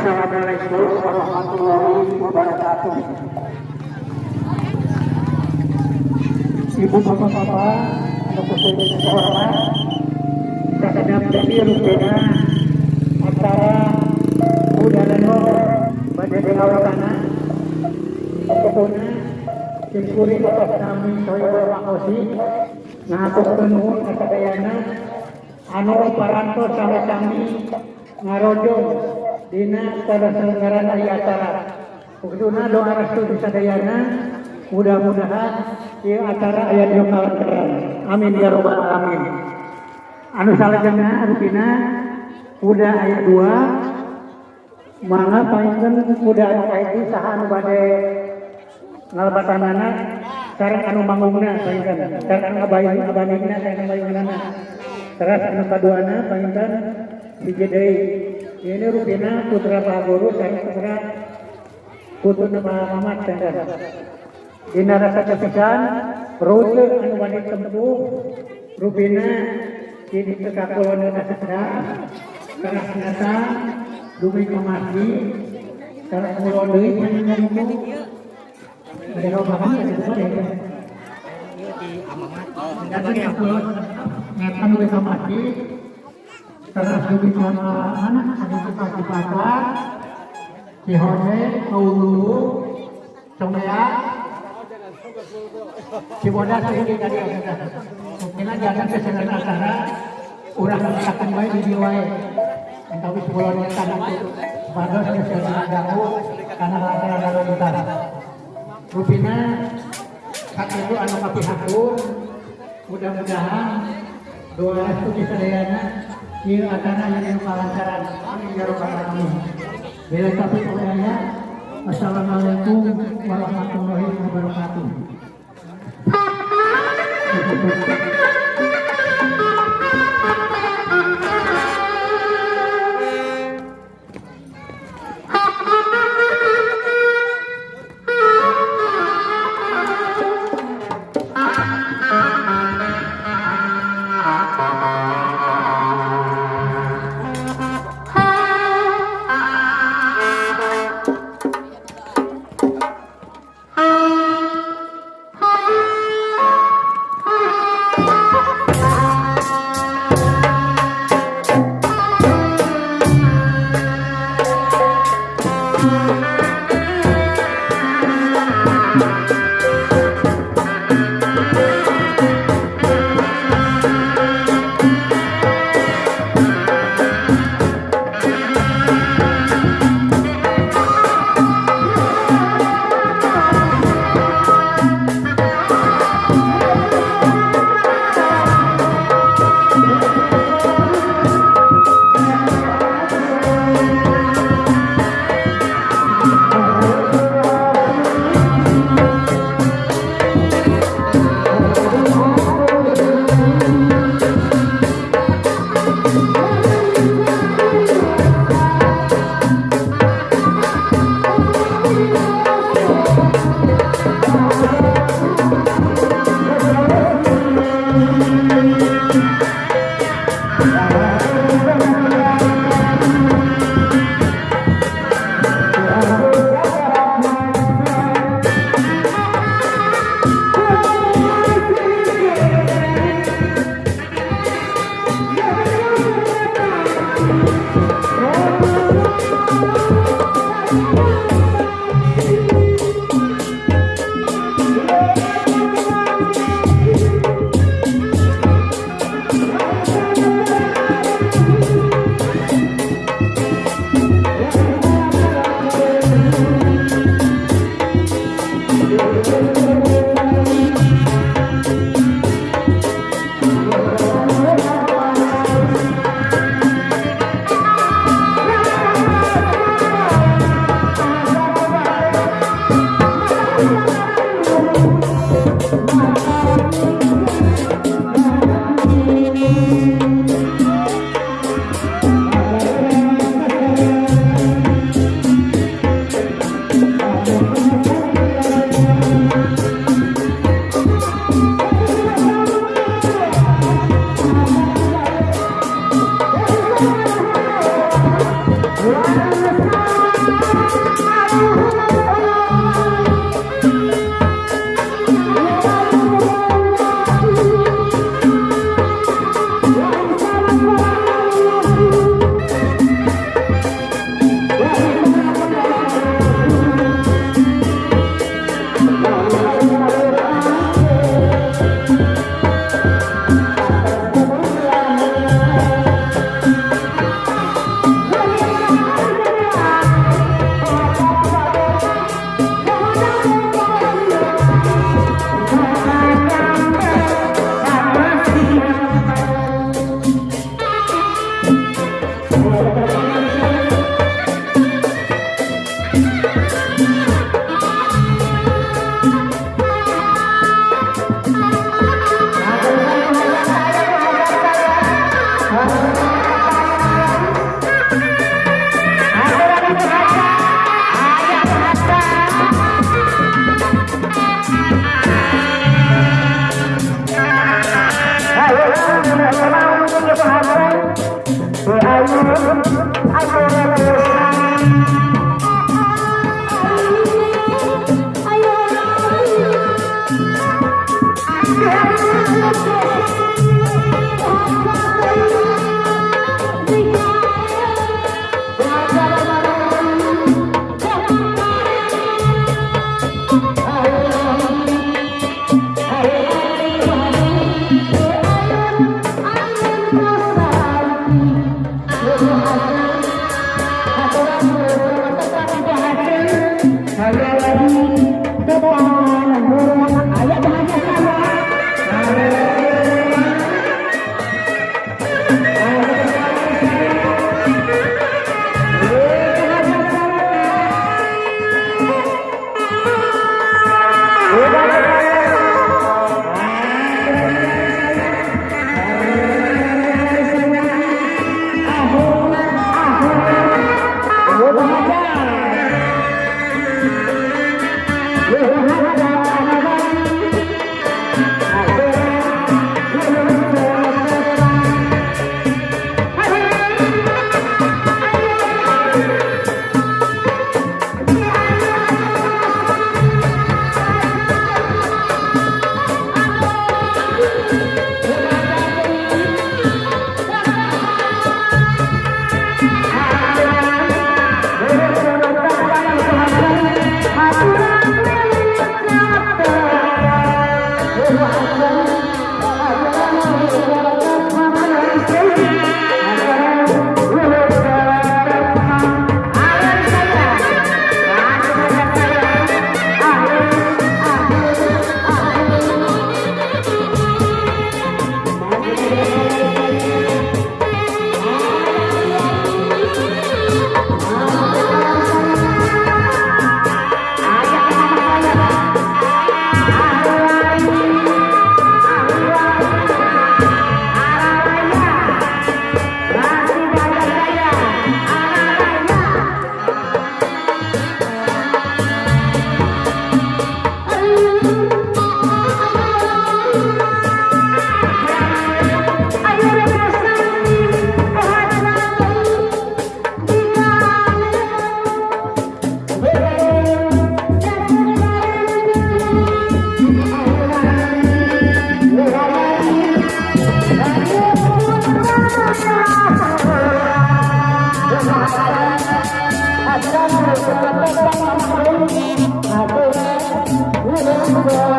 Assalamualaikum warahmatullahi wabarakatuh. Ibu, bapak-bapak, anu terhormat, sakedap deui rupina acara kuda lenong bade dingawatana. Pokokna simkuring atas nami Soyo Makosi ngahaturkeun nuhun ka sadayana anu parantos sami-sami ngarojong dina kaselenggaraan ieu acara. Kuduna doa restu di sadayana, mudah-mudahan ieu acara aya di kalancaran. Amin ya robbal alamin. Anu salajengna rupina kuda aya dua, mangga panginten kuda anu kahiji saha anu bade ngalebatanana sareng anu manggungna panginten, sareng anu ngabayung, sareng anu ngabayunganana. Teras anu kaduana panginten hiji deui. Ini rupina putra Pak Guru sareng putra putuna Pak Mamat panginten. Dina rasa pisan rute anu bade tempuh rupina di ditu ka kulon sadar teras datang dugi ka masjid, teras kulon deui panginten itu. Ada robahan ya itu ya. Datang ka kulon ngetan dugi ka masjid, terus dugi ka mana, dugi ka Cipatan, Cihonde, Kaulu, Someak, Cibodas dugi ka dieu. Mungkin jangan kesenangan acara urang letakkan wae di dieu wae. Entawis kulon ngetan itu supados geus ganggu karena acara lalu lintas. Rupina sakitu anu kapihatur, mudah-mudahan doa restu di sadayana ieu acara aya dina kalancaran. Amin ya rabbal alamin. Bila taufiq wal hidayah. Wassalamualaikum warahmatullahi wabarakatuh. Thank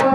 you.